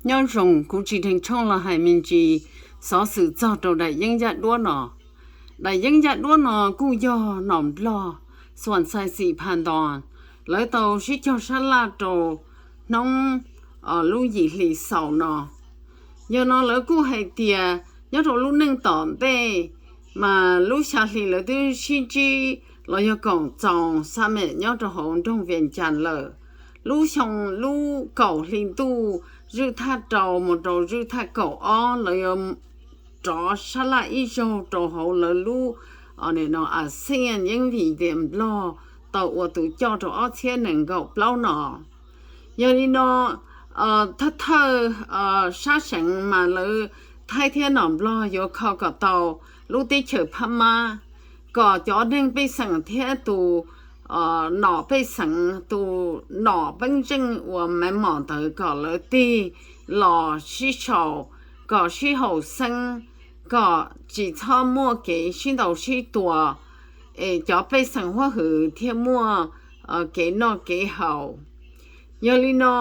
Nyob zoo, kuv tsis dheev tshooj los hais me ntsis xov xwm txog rau daim yeeb yaj duab no. Daim yeeb yaj duab no kuj yog nom nplog xuam xais xim phas ntos, lawv tau sib cog sab laj rau hnub lub yim hli xaus no. Yog no lawv kuj hais tias nyob rau lub neej tom ntej mas lub xya hli lawv twb sib ntsib los yog koom txoos xab mem nyob rau hauv nroog Vias Cas lawm. Lub xyoo, lub kaum hli ntuj zwj thaj rau mus rau zwj thaj kaum ob lawv yuav rov sab laj ib zaug rau hauv lawv lub ASEAN, yeeb vim tias nplog tau ua tus coj rau ob txhiab nees nkaum plaub no. Yog li no, thawj thawj sab seev mas lawv Thaib thiab nom nplog yuav kho kom tau lub teb chaws Phab Mab, kom cov neeg pej xeem thiab tus nom pej xeem, tus nom peeb zeej uas Mev Mom ntawd kom lawv tig los sib sau, kom sib haum xeeb, kom tsis txhob muaj kev sib ntaus sib tua, es cov pej xeem huab hwm thiaj muaj kev noj kev haus. Yog li no,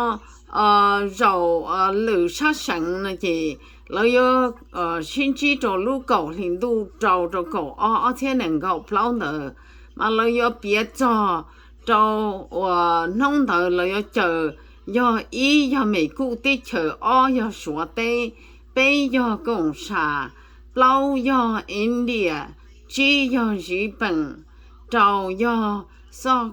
zaum lwm sab seev no ces lawv yuav sib ntsib rau lub kaum hli ntuj rau rau kaum ob ob txhiab nees nkaum plaub ntawd, mas lawv yuav piav txog rau uas hnub ntawd lawv yuav cawm yog ib yog Mes Kuj teb chaws, ob yog Suav teb, peb yog Koom Sam, plaub yog India, tsib yog Ziv Peem, rau yog Xoj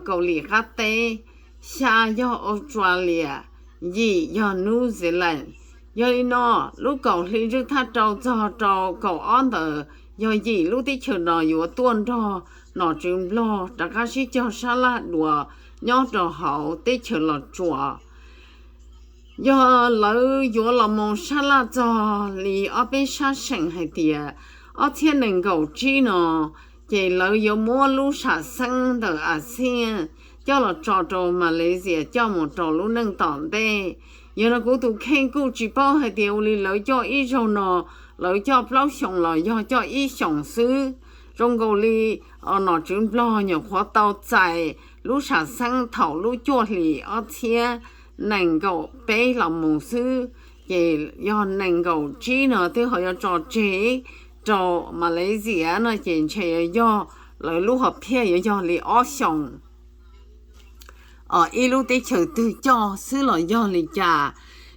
Kaus Lim Qab Teb, xya yog Australia, yim yog New Zealand. Yog li no, lub kaum hli zwj thaj rau txog rau kaum ob ntawd yog yim lub teb chaws no yuav tuaj nrog nom tswv nplog rov qab sib cog sab laj dua nyob rau hauv teb chaws Los Tsuas. Yog lawv yuav los mus sab laj txog li ob peb sab seem hais tias ob txhiab nees nkaum tsib no ces lawv yuav muab lub sam xeeb ntawm ASEAN coj los tso rau Malaysia coj mus rau lub neej tom ntej. Yog no kuv tus kheej kuj tsis paub hais tias ua li lawv coj ib zaug no lawv coj plaub xyoos los yog coj ib xyoos xwb. Zoo nkaus li nom tswv nplog nyuam qhuav tau txais lub sam xeeb thaum lub cuaj hlis ob txhiab nees nkaum peb los mus xwb, ces yog nees nkaum tsib no twb ho yuav tso tseg rau Malaysia no ces ntshe yuav yog lawv lub hom phiaj yuav yog li ob xyoos ib lub teb chaws twg coj xwb los yog li cas.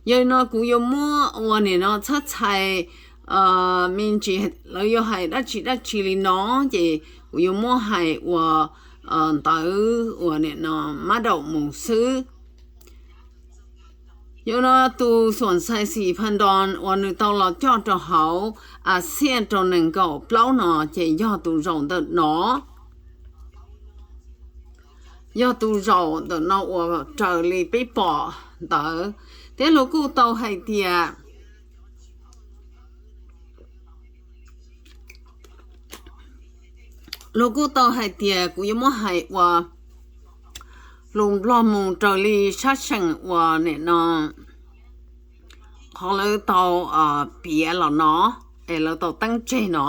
Yog li no kuv yuav muab ua nim no txhab txhais me ntsis lawv yuav hais dab tsi dab tsi li no, ces kuv yuav muab hais ua ntawv ua nim no mab daum mus xwb. Yog no tus xuam xais xim phas ntos uas nws tau los coj rau hauv ASEAN rau nees nkaum plaub no ces yog tus zaum ntawm no, yog tus zaum ntawm no uas raws li peb pom ntawd. Thiab luag kuj tau hais tias luag kuj tau hais tias kuv yuav muab hais ua lus nplog mus raws li sab seem uas nim no qhov lawv tau piav los no, es lawv tau teeb tseg no.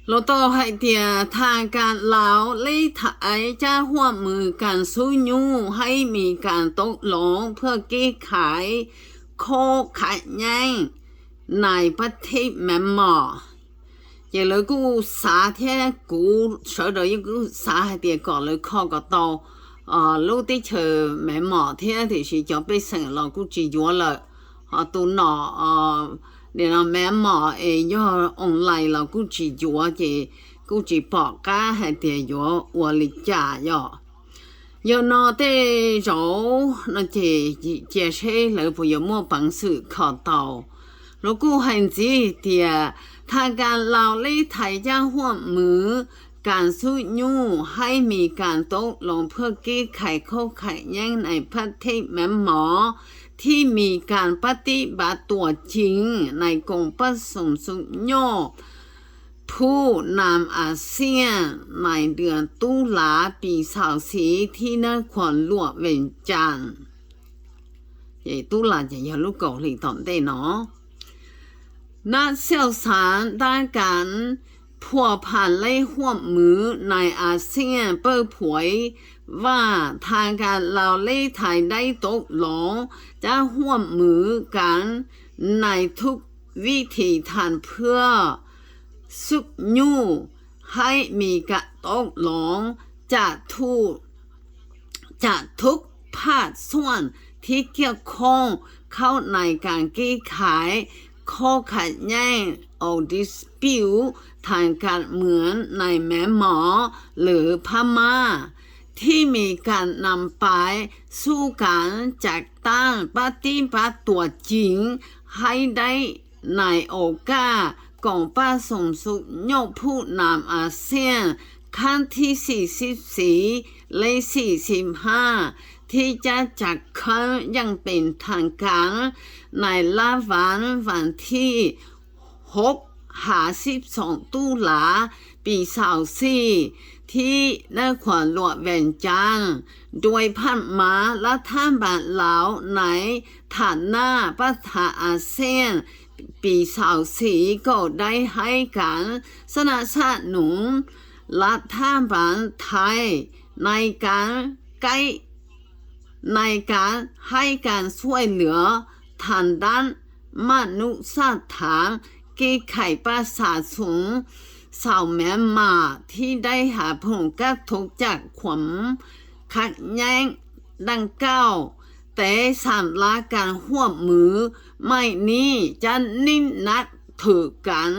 Luag tau hais tias ທາງການລາວເລີຍຖ່າຍການຮ່ວມມືກັນຊຸກຍູ້ໃຫ້ມີການຕົກລົງເພື່ອແກ້ໄຂຂໍ້ຂັດແຍ່ງໃນປະເທດມຽນມາ. Ces lawv kuj xav thiab kuv sawv daws yeej kuj xav hais tias kom lawv kho kom tau lub teb chaws myanmar thiab, tiam sis cov pej xeem los kuj tsis yuav lawm. Ho tus nom nim no myanmar es yog online los kuj tsis yuav, ces kuj tsis pom qab hais tias yuav ua li cas yom. Yog no tej zaum no ces cia seb lawv puas yuav muaj peev xwm kho tau. Luag kuj hais ntxiv tias ທາງການລາວເລີຍຖ່າຍການຮ່ວມມືກັນຊຸກຍູ້ໃຫ້ມີການຕົກລົງເພື່ອແກ້ໄຂຂໍ້ຂັດແຍ່ງໃນປະເທດມຽນມາ ທີ່ມີການປະຕິບັດຕົວຈິງໃນກອງປະຊຸມສຸດຍອດ ຜູ້ນຳອາຊຽນໃນເດືອນຕຸລາປີຊາວສີ່ ທີ່ນະຄອນຫຼວງວຽງຈັນ. ຕຸລາຈະຍາວລູກເກົາຫຼີຕອນເຕເນາະ. ນັກຊ່ຽວຊານດ້ານການພົວພັນ ແລະ ຮ່ວມມືໃນອາຊຽນເປີດເຜີຍ ວ່າທາງການລາວ ແລະ ໄທ ໄດ້ຕົກລົງຈະຮ່ວມມືກັນໃນທຸກວິທີທາງເພື່ອຊຸກຍູ້ໃຫ້ມີການຕົກລົງຈາກທຸກ ຈາກທຸກພາກສ່ວນທີ່ກ່ຽວຂ້ອງເຂົ້າໃນການແກ້ໄຂຂໍ້ຂັດແຍ່ງ or dispute ທາງການເມືອງໃນແມນມາ ຫຼື ພະມ້າ ທີ່ມີການນຳໄປສູ່ການຈັດຕັ້ງປະຕິບັດຕົວຈິງໃຫ້ໄດ້ ໃນໂອກາດກອງປະຊຸມສຸດຍົກຜູ້ນຳອາຊຽນຄັ້ງທີສີ່ສິບສີ່ ແລະ ສີ່ສິບຫ້າ ທີ່ຈະຈັດຂຶ້ນຢ່າງເປັນທາງການໃນລະຫວ່າງວັນທີຫົກຫາສິບສອງຕຸລາ ປີຊາວສີ່ ທີ່ນະຄອນຫຼວງວຽງຈັນ. ໂດຍຜ່ານມາລັດຖະບານລາວໃນຖານະປະທານອາຊຽນ ປີຊາວສີ່ ກໍໄດ້ໃຫ້ການສະໜັບສະໜູນລັດຖະບານໄທໃນການໃກ້ ໃນການໃຫ້ການຊ່ວຍເຫຼືອທາງດ້ານມະນຸດສະຖານ ແກ້ໄຂປະຊາຊົນຊາວມຽນມາທີ່ໄດ້ຮັບຜົນກະທົບຈາກຄວາມຂັດແຍ່ງດັ່ງກ່າວ. ແຕ່ສຳລັບການຮ່ວມມືໃໝ່ນີ້ ຈະເນັ້ນໜັກຖືການ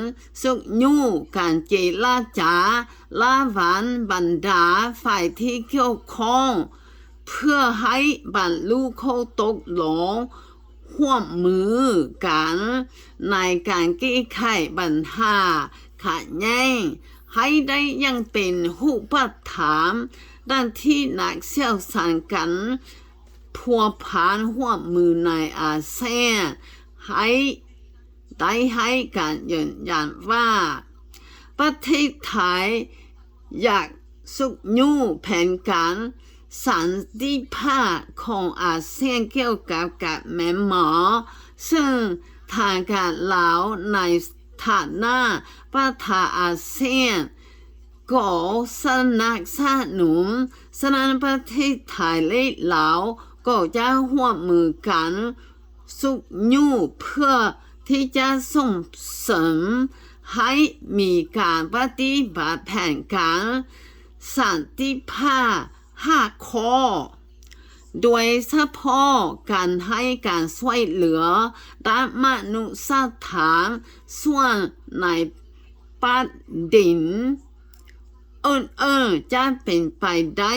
ຊຸກຍູ້ການເຈລະຈາລະຫວ່າງບັນດາຝ່າຍທີ່ກ່ຽວຂ້ອງ ເພື່ອໃຫ້ບັນລຸຂໍ້ຕົກລົງຮ່ວມມືກັນໃນການແກ້ໄຂບັນຫາຂັດແຍ່ງໃຫ້ໄດ້ຢ່າງເປັນຮູບປະທຳ, ດັ່ງທີ່ນັກຊ່ຽວຊານການພົວພັນຮ່ວມມືໃນອາຊຽນໃຫ້ ໄດ້ໃຫ້ການຢືນຢັນວ່າ ປະເທດໄທຢາກຊຸກຍູ້ແຜນການສັນຕິພາບຂອງອາຊຽນກ່ຽວກັບການແມ່ນໝໍ, ເຊິ່ງທາງການລາວໃນຖານະປະທານອາຊຽນກໍສະໜັບສະໜູນ. ສະນັ້ນ ປະເທດໄທ ແລະ ລາວ ກໍຈະຮ່ວມມືກັນ ຊຸກຍູ້ເພື່ອທີ່ຈະສົ່ງເສີມໃຫ້ມີການປະຕິບັດແຜນການສັນຕິພາບຫ້າຂໍ້, ໂດຍສະເພາະການໃຫ້ການຊ່ວຍເຫຼືອດ້ານມະນຸດສະຖານ ສ່ວນໃນປະເດັນ ເອີ້ນໆ ຈະເປັນໄປໄດ້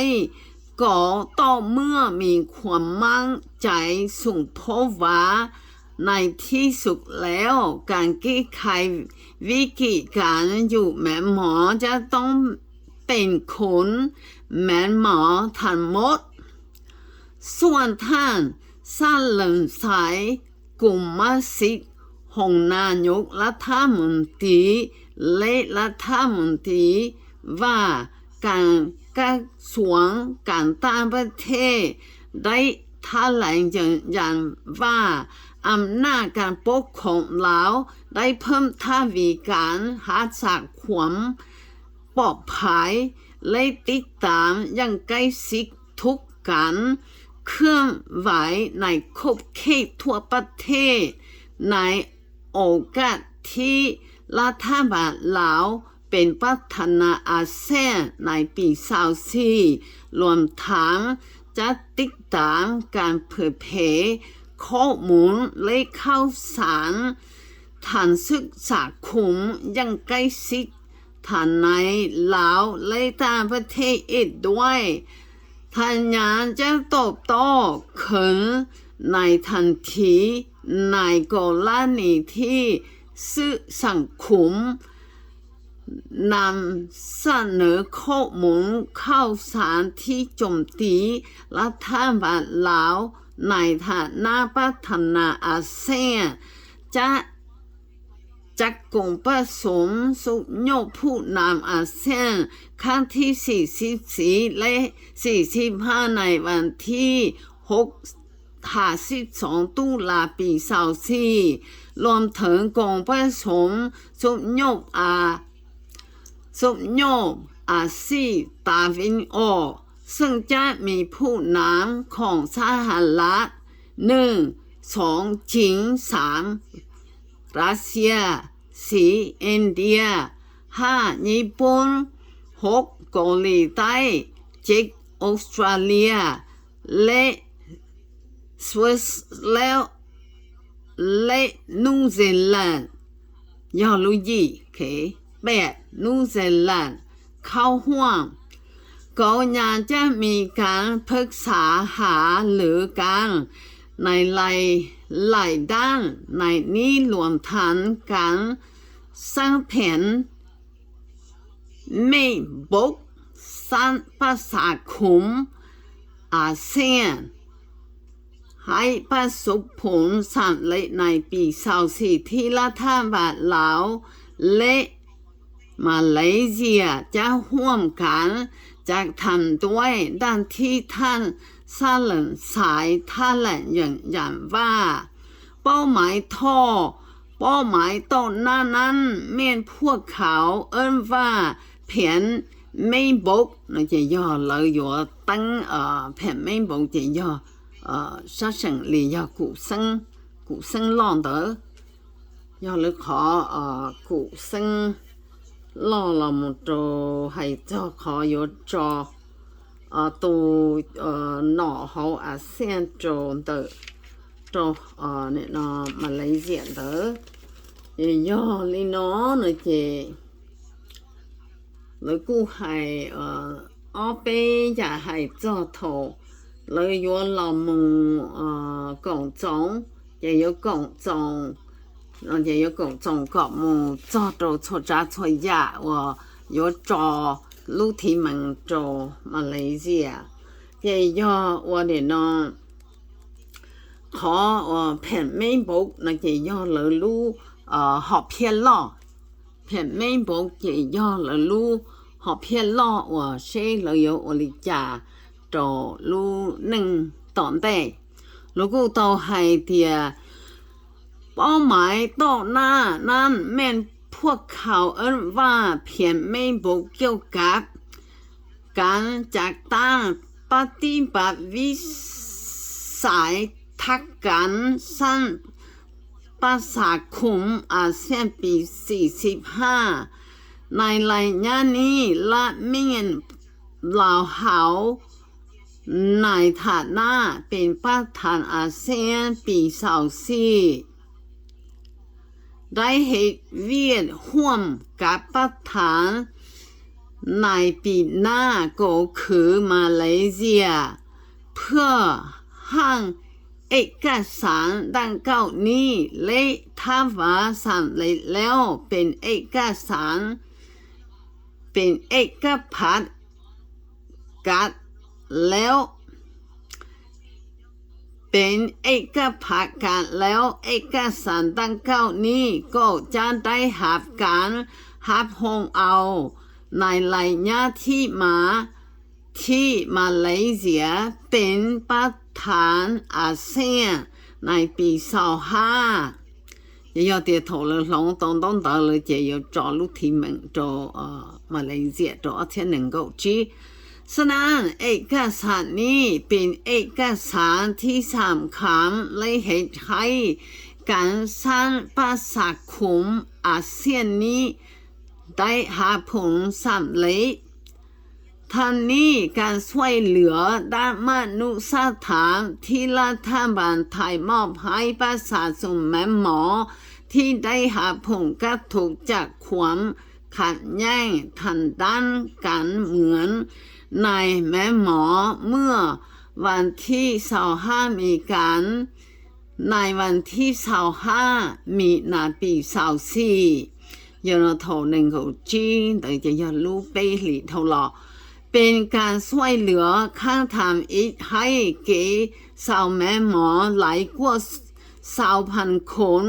ກໍຕໍ່ເມື່ອມີຄວາມໝັ້ນໃຈສູງພໍວ່າ ໃນທີ່ສຸດແລ້ວ ການແກ້ໄຂວິກິດການຢູ່ແມ່ນໝໍຈະຕ້ອງເປັນຄົນແມ່ນໝໍທັງໝົດ. ສ່ວນທ່ານ ສະເຫຼີມໄຊ ກຸມມະສິດ ຮອງນາຍົກລັດຖະມົນຕີ ແລະ ລັດຖະມົນຕີວ່າການ ກະຊວງການຕ່າງປະເທດ ໄດ້ຖະແຫຼງຢືນຢັນວ່າ ອຳນາດການປົກຄອງລາວໄດ້ເພີ່ມທະວີການຮັກສາຄວາມປອດໄພ ແລະ ຕິດຕາມຢ່າງໃກ້ຊິດທຸກການເຄື່ອນໄຫວໃນຂອບເຂດທົ່ວປະເທດ ໃນໂອກາດທີ່ລັດຖະບານລາວເປັນປະທານອາຊຽນໃນປີຊາວສີ່ ລວມທັງຈະຕິດຕາມການເຜີຍແຜ່ຂໍ້ມູນ ແລະ ຂ່າວສານທາງສື່ສັງຄົມຢ່າງໃກ້ຊິດ ທັງໃນລາວ ແລະ ຕ່າງປະເທດອີກດ້ວຍ. ທ່ານຍັງຈະຕອບໂຕ້ຄືນໃນທັນທີໃນກໍລະນີທີ່ສື່ສັງຄົມນຳສະເໜີຂໍ້ມູນຂ່າວສານທີ່ໂຈມຕີລັດຖະບານລາວໃນຖານະປະທານອາຊຽນ ຈະ ຈັດກອງປະຊຸມຊຸກຍົກຜູ້ນຳອາຊຽນຄັ້ງທີສີ່ສິບສີ່ ແລະ ສີ່ສິບຫ້າ ໃນວັນທີຫົກຫາສິບສອງຕຸລາ ປີຊາວສີ່ ລວມເຖິງກອງປະຊຸມຊຸກຍົກອາ ຊຸກຍົກອາຊີຕາເວັນອອກ ເຊິ່ງຈະມີຜູ້ນຳຂອງສະຫະລັດ ໜຶ່ງ ສອງ ຈີນ ສາມ ຣັດເຊຍ ສີ່ ອິນເດຍ ຫ້າ ຍີ່ປຸ່ນ ຫົກ ເກົາຫຼີໃຕ້ ເຈັດ ອົດສະຕຣາເລຍ ແລະ ສະວິດເຊລັດ ແລະ ນິວຊີແລັນ ຍໍລູກຢີ ໂອເຄ ແປດ ນິວຊີແລັນ ເຂົ້າຮ່ວມ. ກໍຍັງຈະມີການປຶກສາຫາລືກັນໃນຫຼາຍໆດ້ານ ໃນນີ້ລວມທັງການສ້າງແຜນແມ່ບົກສ້າງປະຊາຄົມອາຊຽນ ໃຫ້ປະສົບຜົນສຳເລັດໃນປີຊາວສີ່ ທີ່ລັດຖະບານລາວ ແລະ ມາເລເຊຍຈະຮ່ວມກັນຈັດທຳດ້ວຍ, ດັ່ງທີ່ທ່ານສະເຫຼີມໄຊ ຖະແຫຼງຢືນຢັນວ່າ ເປົ້າໝາຍຕໍ່ ເປົ້າໝາຍຕໍ່ໜ້ານັ້ນແມ່ນພວກເຂົາເອີ້ນວ່າແຜນແມ່ບົກ ເນາະ ຈະຍໍເລີຍ ຢູ່ຕັ້ງ ເອີ ແຜນແມ່ບົກ ຈະຍໍ ເອີ ສະເສີງ ຫຼື ຍໍ ກຸເຊິ່ງ ກຸເຊິ່ງຫຼອງເດີ ຍໍເລີຍ ຂໍ ເອີ ກຸເຊິ່ງຫຼໍລາວມົນໂຕ ໃຫ້ເຈົ້າຂໍຢູ່ຈອ ເອີ ໂຕ ເອີ ໜໍເຮົາອາຊຽນໂຕເດີ ໂຕ ເອີ ເນຍເນາະ ມາເລເຊຍເດີ ຍໍລີເນາະ ເນາະ ເຈ ເລີຍ ກູໃຫ້ ເອີ ອໍເປ ຢາກໃຫ້ເຈົ້າໂທ ເລີຍ ຢວນລາວມຸງ ເອີ ກົງຈົງ ຈະຢວນກົງຈົງ ເນາະ ຈະຢວນກົງຈົງ ກໍໝູ່ເຈົ້າໂຕ ໂຊຈາ ໂຊຢາ ວ່າ ຢວນຈອ ລູກທີມັງໂຕ ມາເລເຊຍ ຈະຢວນ ວ່າເດເນາະ ຂໍ ເອີ ແຜນແມ່ບົກ ເນາະ ຈະຢວນເລີຍ ລູກ ເອີ ຮອບພຽນຫຼໍ ແຜນແມ່ບົກ ຈະຢວນເລີຍ ລູກ ຮອບພຽນຫຼໍ ວ່າເຊ ເລີຍ ໂອລິຈາ ໂຕ ລູກໜຶ່ງ ຕອນແດ ລູກກູໂຕໄຮເຕຍ ເປົ້າໝາຍຕໍ່ໜ້ານັ້ນແມ່ນພວກເຂົາເອີ້ນວ່າແຜນແມ່ບົກກ່ຽວກັບການຈັດຕັ້ງປະຕິບັດວິໄສທັດການສ້າງປະຊາຄົມອາຊຽນປີສີ່ສິບຫ້າ ໃນໄລຍະນີ້ ລະແມ່ນລາວເຮົາ ໃນຖານະເປັນປະທານອາຊຽນປີຊາວສີ່ ໄດ້ເຮັດວຽກຮ່ວມກັບປະທານໃນປີໜ້າ ກໍຄືມາເລເຊຍ ເພື່ອຮ່າງເອກະສານດັ່ງກ່າວນີ້ ແລະ ຖ້າວ່າສຳເລັດແລ້ວເປັນເອກະສານ ເປັນເອກະພັດກັນແລ້ວ ເປັນເອກະພັດກັນແລ້ວ ເອກະສານດັ່ງກ່າວນີ້ກໍຈະໄດ້ຮັບການຮັບຮອງເອົາໃນໄລຍະທີ່ມາ ທີ່ມາເລເຊຍເປັນປະທານອາຊຽນໃນປີຊາວຫ້າ ຍາວເຕຍໂທເລີຍ ຫຼອງຕອງຕອງເຕີເລີຍ ເຈຍາວຈອລູກທີມແມ່ງໂຕ ເອີ ມາເລເຊຍໂຕອາຊຽນໜຶ່ງເກົ້າຈີ ສະນັ້ນ ເອກະສານນີ້ເປັນເອກະສານທີ່ສຳຄັນ ແລະ ເຮັດໃຫ້ການສ້າງປະຊາຄົມອາຊຽນນີ້ໄດ້ຮັບຜົນສຳເລັດ. ທັງນີ້ ການຊ່ວຍເຫຼືອດ້ານມະນຸດສະຖານທີ່ລັດຖະບານໄທມອບໃຫ້ປະຊາຊົນແມ່ໝໍ້ທີ່ໄດ້ຮັບຜົນກະທົບຈາກຄວາມຂັດແຍ່ງທາງດ້ານການເມືອງໃນແມ່ໝໍ້ ເມື່ອວັນທີຊາວຫ້າ ມີການ ໃນວັນທີຊາວຫ້າ ມີນາ ປີຊາວສີ່ ຍາວໂທໜຶ່ງໂກຈີ ໂດຍຈະຍາລູເປລີເທົ່າຫຼໍ ເປັນການຊ່ວຍເຫຼືອຄັ້ງທຳອິດໃຫ້ແກ່ຊາວແມ່ໝໍ້ຫຼາຍກວ່າຊາວພັນຄົນ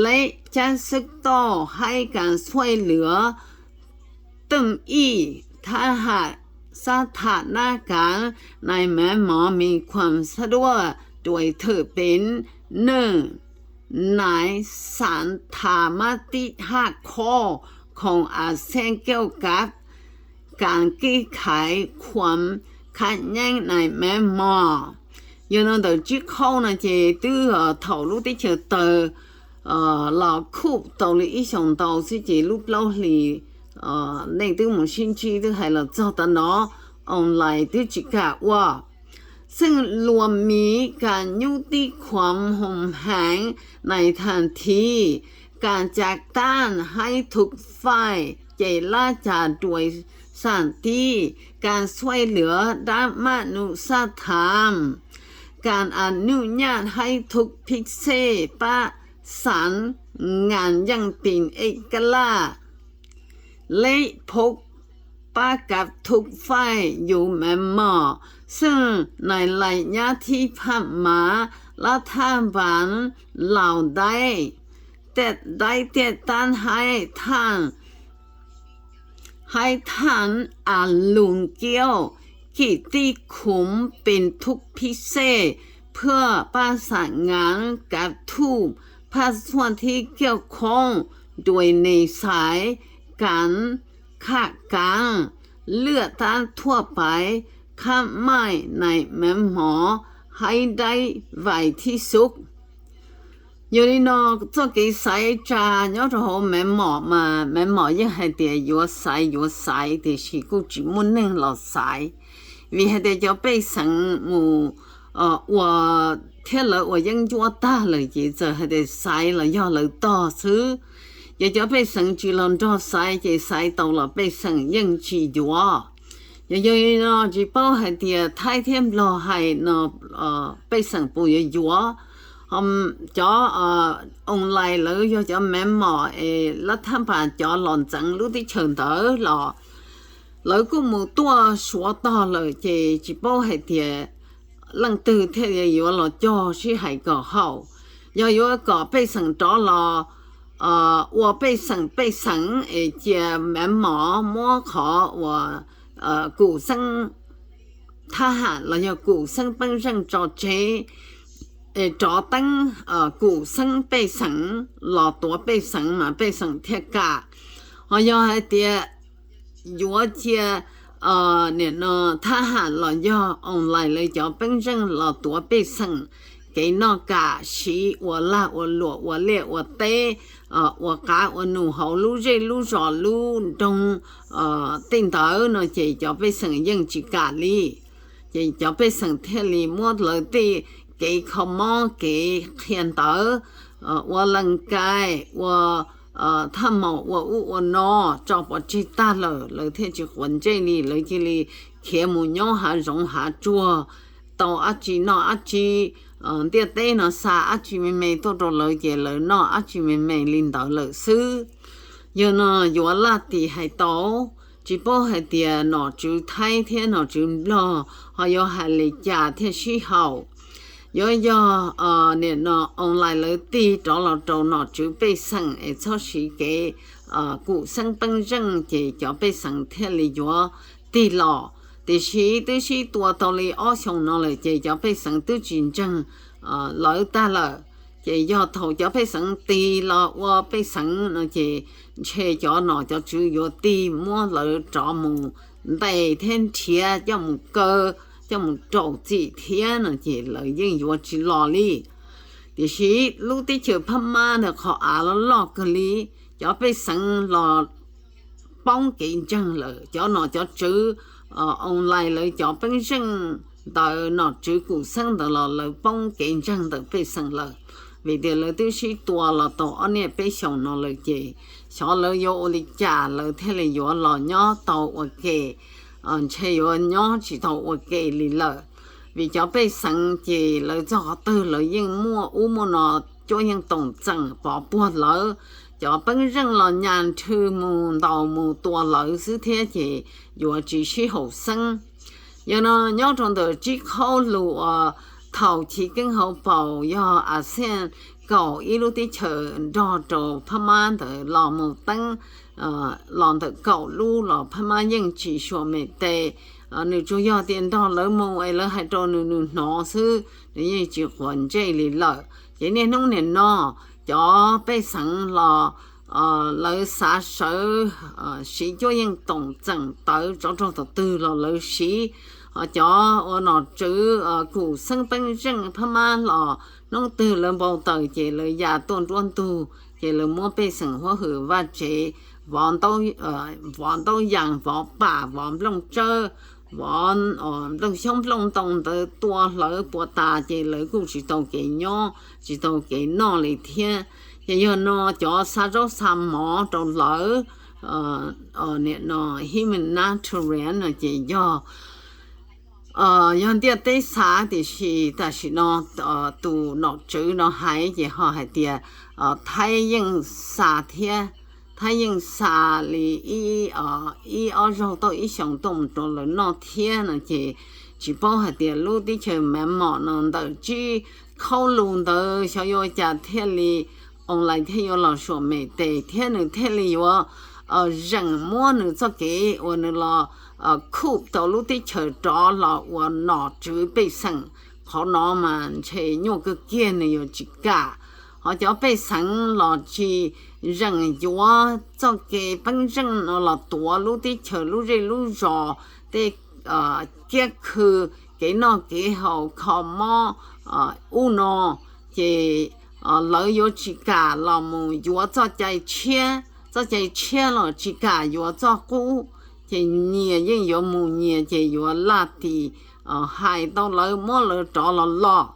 ແລະ ຈະສືບຕໍ່ໃຫ້ການຊ່ວຍເຫຼືອ ຕື່ມອີກ ຖ້າຫາກສະຖານະການໃນແມ່ໝໍ້ມີຄວາມສະດວກ ໂດຍຖືເປັນ ໜຶ່ງ ໃນສັນທາມະຕິຫ້າຂໍ້ຂອງອາຊຽນກ່ຽວກັບການແກ້ໄຂຄວາມ khả năng này mệt mỏi. Giờ nó đợt chiếc khâu này thì tứ, ờ, thầu lũ tít chờ tờ, ờ, là khúc tàu lì ít sòng tàu xí chỉ lúc lâu lì, ờ, nên tứ một sinh chi tứ hay là cho ta nó online tứ chỉ cả qua. Xưng lùa Mỹ cả nhu tí khoáng hồng háng này thành thì cả chạc tan hay thuộc phải chạy lá trà đuổi sản tí, ການຊ່ວຍເຫຼືອດ້ານມະນຸດສະທຳ, ການອະນຸຍາດໃຫ້ທຸກພິເສດປະສານງານຢ່າງເປັນເອກະລາດ ແລະ ພົບປະກັບທຸກຝ່າຍຢູ່ແມ່ນໝໍ້, ເຊິ່ງໃນໄລຍະທີ່ຜ່ານມາ ລັດຖະບານລາວໄດ້ ແຕ່ ໄດ້ຈັດຕັ້ງໃຫ້ທ່ານ ໃຫ້ທ່ານອາລຸນ ກ້ຽວກິດຕິຄຸນ ເປັນທູດພິເສດ ເພື່ອປະສານງານກັບທຸກພາກສ່ວນທີ່ກ່ຽວຂ້ອງ ໂດຍໃນສາຍການຂາດການເລືອກຕັ້ງທົ່ວໄປ ຄາດໝາຍໃນແມ່ນໝໍ້ໃຫ້ໄດ້ໄວທີ່ສຸດ. ຢູ່ນີ້ເນາະ ເຈົ້າເກສາຍຈາ ຍອດໂຮແມ່ນໝໍ້ມາ ແມ່ນໝໍ້ຍັງໃຫ້ເຕຍຢູ່ສາຍ ຢູ່ສາຍ ເຕຊິກຸຈິມຸນໜຶ່ງລອດສາຍ ວິໃຫ້ເຕເຈົ້າໄປສັງໝູ່ ເອີ ອັວ ເທລເລີ ອັວຍັງຢູ່ຕາເລີຍ ເຈເຈີໃຫ້ເຕສາຍລະ ຍໍເລີຕໍ່ຊື່ ເຈົ້າໄປສັງຈີລອນດໍສາຍ ເຈສາຍເຕົາລະໄປສັງຍັງຈີຢູ່ ເອີ ເນາະ ຈີເປົ້າໃຫ້ເຕຍ ທ້າຍທຽມລໍໃຫ້ເນາະ ເອີ ໄປສັງປູຢາຢູ່ ອອມ ຈອ ເອີ ອົງໄລເລີ ເຈົ້າແມ່ນໝໍ້ ເອ ລັດຖະບານຈອລອນຈັງ ລູກທີ່ເຊີນເຕີລອ ເລີກຸໝູຕົວສັວຕໍ່ເລີ ເຈຈີເປົ້າໃຫ້ເຕຍ လາງຕື່ເທດເຢຍ ຢວລໍ ຈໍຊິໃຫ້ກໍເຮົາ ຢວ ຢວກໍໄປສັງຈໍລໍ ເອີ ອັວໄປສັງ ໄປສັງ ເອ ເຈຍແມ່ນໝໍ ມົວຂໍ ອັວ ເອີ ກູ່ເຊິ່ງທະຫານ ລະ ຢວ ກູ່ເຊິ່ງ ເປັນເຊິ່ງ ຈໍເຈ ເອ ຈໍຕັ້ງ ເອີ ກູ່ເຊິ່ງ ໄປສັງ ລໍຕົວໄປສັງ ມາໄປສັງເທຍກະ ເຮົາຢວໃຫ້ເຕຍ ຢວເຈຍ ເອີ ເນຍເນາະ ທະຫານລອຢໍ່ອອງລາຍເລີຍ ຈອເປັງເຈິງລອຕົວເປເຊິ່ງ ເກນອກກະ ຊີ ອັວລາ ອັວຫຼວ ອັວເລ ອັວເຕ ເອີ ອັວກາ ອັວໜູ ເຮົາ ລູເຈ ລູຈອ ລູດົງ ເອີ ຕິງເຕີເນາະ ເຈ ຈອເປເຊິ່ງ ເຢີງຈິກາລີ ເຈ ຈອເປເຊິ່ງ ເທລີ ໝົດເລີຍ ເຕ ເກ ຂະໝໍ ເກ ຂຽນເຕີ ເອີ ອັວລັງກາຍ ອັວ ເອີ ທຳເມົາ ອັວອຸ ອັວນໍ ຈອບອອກຈິຕາເລີ ເລີເທຈິຄວນເຈລີ ເລີຈິລີ ເຂຍໝູຍໍ້ ຫາຈົງ ຫາຈົວ ເຕົາອາຈີ ນໍອາຈີ ເອີ ເຕຍເຕ ນໍສາ ອາຈີເມເມ ໂຕໂຕເລີເຈເລີ ນໍອາຈີເມເມ ລິນເຕີເລີຊື ເຢີນອ ຢວລາຕີໄຮໂຕ ຈິໂປ້ໄຮເຕຍ ນໍຈືໄທ ເທນໍຈືບລໍ ຫໍ່ຢໍ່ໄຮເລຈາ ເທຊີເຮົາ ຢໍ່ຢໍ່ ເອີ ເນນໍ ອອງລາຍເລີຍ ຕີ ຕອລອໂຕ ນໍຈືເປເຊັງ ເອຊໍຊີເກ ເອີ ກຸເຊັງ ເປັງເຈິງ ເຈ ຈອເປເຊັງ ເທລີ ຢວ ຕີຫຼໍ ຕິຊີ ຕື້ຊີ ຕົວໂຕລີ ອອຊົງ ນໍເລີຍ ເຈ ຈອເປເຊັງ ຕື້ຈິນເຈິງ ເອີ ເລີຕາເລີ ເຈ ຢໍ່ໂທ ຈອເປເຊັງ ຕີຫຼໍ ອັວເປເຊັງ ນໍເຈ ເຊ ຈອ ນໍ ຈອຈື ຢວ ຕີ ມົວເລີ ຕອໝູ ໄດເທນເທຍ ຈອມເກີ ຈອມໂຕຈີເທຍ ນໍເຈ ເລີ ຍິງ ຢວ ຈິຫຼໍລີ ຕິຊີ ລູກຕິເຈີພະມ້າ ເນ ຂໍອາລອກກະລີ ຈອເປເຊັງ ລອ ປອງເກນຈັ່ງເລີ ຈອ ນໍ ຈອຈື ເອີ ອອງລາຍເລີຍ ຈອເປັງເຈິງ ເຕີ ນໍຈື ກຸເຊັງ ເຕີ ລອ ເລີ ປອງເກນຈັ່ງ ເຕີ ເປເຊັງ ເລີ ວິເດ ເລີ ຕື້ຊີ ຕົວ ລອ ໂຕ ອອເນຍ ເປຊອງ ນໍ ເລີ ເຈ ຊອ ເລີ ຢວ ໂອລິຈາ ເລີ ເທເລ ຢວ ລອ ຍໍ ໂຕ ອວເກ ເອີ ເຊ ຢວ ຍໍ ຈິໂຕ ອວເກ ລີ ເລີ ວິຈອເປເຊັງ ເຈ ເລີ ຈອກະຕື້ ເລີ ຍິງ ມົວ ອູ ມົວ ນໍ ຈົວ ຍິງ ຕົງ ຈັງ ປອ ປວດ ເລີ ຈອເປັງເຈິງ ລອ ຍານ ທື ໝູ ເຕົາ ໝູ ຕົວ ເລີ ຊືເທ ເຈ ຢວ ຈີ ຊີ ໂຫ ເຊັງ ຍານອ ຍອດໂຕນເດີ ຈິເຂົ້າ ລູ ເອີ ເຖົ້າ ຊີ ເກັງ ເຮົາ ເປົ່າ ຍອ ອາຊຽນ ເກົາ ອີ ລູ ຕິເຈີ ດອ ໂຕ ພະມ້າ ເຕີ ລອ ໝູ ຕັງ ເອີ ລອນເຕີ ເກົາ ລູ ລອ ພະມ້າ ຍິງ ຈີ ຊົວ ເມເຕ ເອີ ໜຶ່ງ ຈູ ຍອ ຕຽນ ດອ ເລີ ໝູ ເອ ເລີ ໄຮໂຕ ໜຶ່ງ ໜຶ່ງ ໜໍ ຊື ໜຶ່ງ ຍິງ ຈີ ຄວນ ເຈ ລີ ເລີ ເຈ ເນ ນົງ ເນ ນໍ ຈອ ເປ ສັງ ລອ ເອີ ເລີ ສາ ເສີ ເອີ ສີ ຈົວ ຍິງ ຕົງ ຈັງ ເຕີ ຈອ ໂຕ ໂຕ ຕື້ ລອ ເລີ ສີ Cov ua nom tswv kuv xeeb peeb zeej Phab Mab los hnub twg lawv npau taws ces lawv ya tuaj nruab ntug, ces lawv muab pej xeem huab hwm vaj tsev, vov ntaub, vov ntaub yas, vov pam, vov nplooj tsawb, vov nplooj xyoob nplooj ntoo ntawd tua hlawv puas tas, ces lawv kuj tsis tau kev nyob tsis tau kev noj li thiab. Ces yog no cov xa zaub xa mov rau lawv, nim no humanitarian no ces yog yog ntiaj teb xa, tiam sis tam sim no tus nom tswv no hais ces ho hais tias Thaib yeej xa thiab, Thaib yeej xa li ib ob zaug tauj ib xyoos tuaj mus rau lawv noj thiab no ces tsis paub hais tias lub teb chaws Myanmar no ntawm tsib khauj lus ntawd xyov yuav ua cas thiaj li online thiaj yuav los suam mes tes thiab nws thiaj li yuav zeem muab nws txoj kev uas nws los khuj tau lub teb chaws rov los ua nom tswv pej xeem. Qhov no mas ntshe nyuaj kawg kiag nws yuav tsis kam. Ho cov pej xeem los tsis zeem yuav txoj kev peeb zeej no los tuav lub teb chaws lub zej lub zos tej kiab khw, kev noj kev haus, kho mob ub no, ces lawv yuav tsis kam los mus yuav txoj cai tshiab, txoj cai tshiab los tsis kam yuav txoj qub, ces nyias yeej yuav mus nyias ces yuav laj tis hais tau lawv muab lawv rov los los.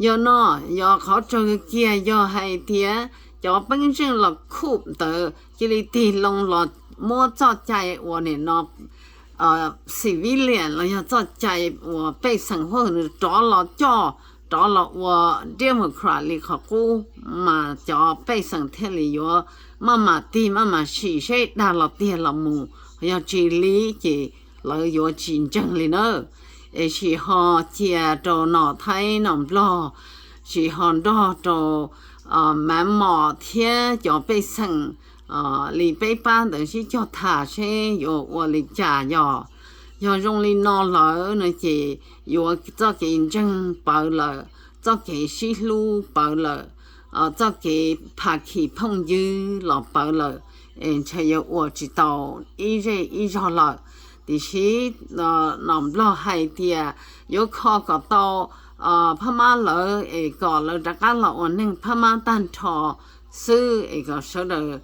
Yog no, yog qhov tsaug kiag yog hais tias cov peeb zeej los khuj ntawd cia li tig loo los muab txoj cai uas nim no civilian los yog txoj cai uas pej xeem huab hwm nws rov los coj, rov los ua democrat li qhov qub, mas cov pej xeem thiaj li yuav maj mam tig maj mam sim seb dag los tiag los mus, yog tsis li ces lawv yuav tsis ntseeg li nawb. Es sim ho cia rau nom Thaib nom Nplog, sim ho nrog rau Myanmar thiab cov pej xeem li peb pab ntawd sib cog tham seb yuav ua li cas. Yog, yog zoo li no lawm no ces yuav txoj kev ntseeg pawv lawm, txoj kev sib hlub pawv lawm, txoj kev pha khim phooj ywg los pawv lawm, es ntshe yuav ua tsis tau ib zej ib zog lawm. Tiam sis nom Nplog hais tias yuav kho kom tau Phab Mab lawv es kom lawv rov qab los ua neeg Phab Mab tag nrho xwb, es kom sawv daws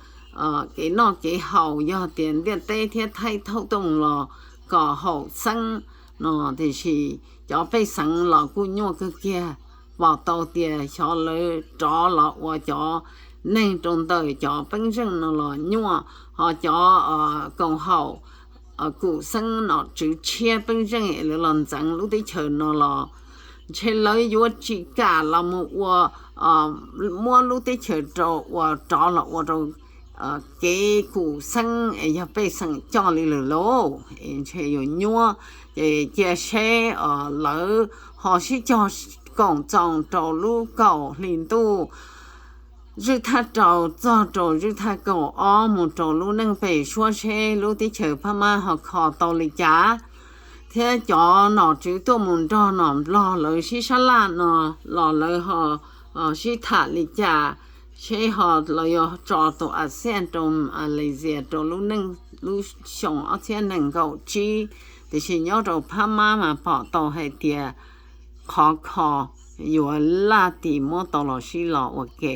kev noj kev haus, yog tias ntiaj teb thiab Thaib thauj tuaj mus los kom haum xeeb no. Tiam sis cov pej xeem los kuj nyuaj kawg kiag, pom tau tias xyov lawv rov los ua cov neeg rau ntawm cov peeb zeej no los nyuaj. Ho cov koom haum kuv xeeb nom tswv tshiab peeb zeej es lawv los ntxeev lub teb chaws no los ntshe lawv yuav tsis kam los mus ua, muab lub teb chaws rau ua rov los ua rau kev kuv xeeb es yog pej xeem coj li lawm lauj. Es ntshe yuav nyuaj, ces cia seb lawv ho sib cog koom txoos rau lub kaum hli ntuj zwj thaj rau txog rau zwj thaj kaum ob mus rau lub neej pem suab seb lub teb chaws Phab Mab ho kho tau li cas. Thiab cov nom tswv tuaj mus nrog nom Nplog lawv sib sab laj no los lawv ho sib tham li cas, seb ho lawv yuav tso tus ASEAN rau Malaysia rau lub neej lub xyoo ob txhiab nees nkaum tsib. Tiam sis nyob rau Phab Mab mas pom tau hais tias qhov kho yuav laj tis muab tau los sib los ua ke.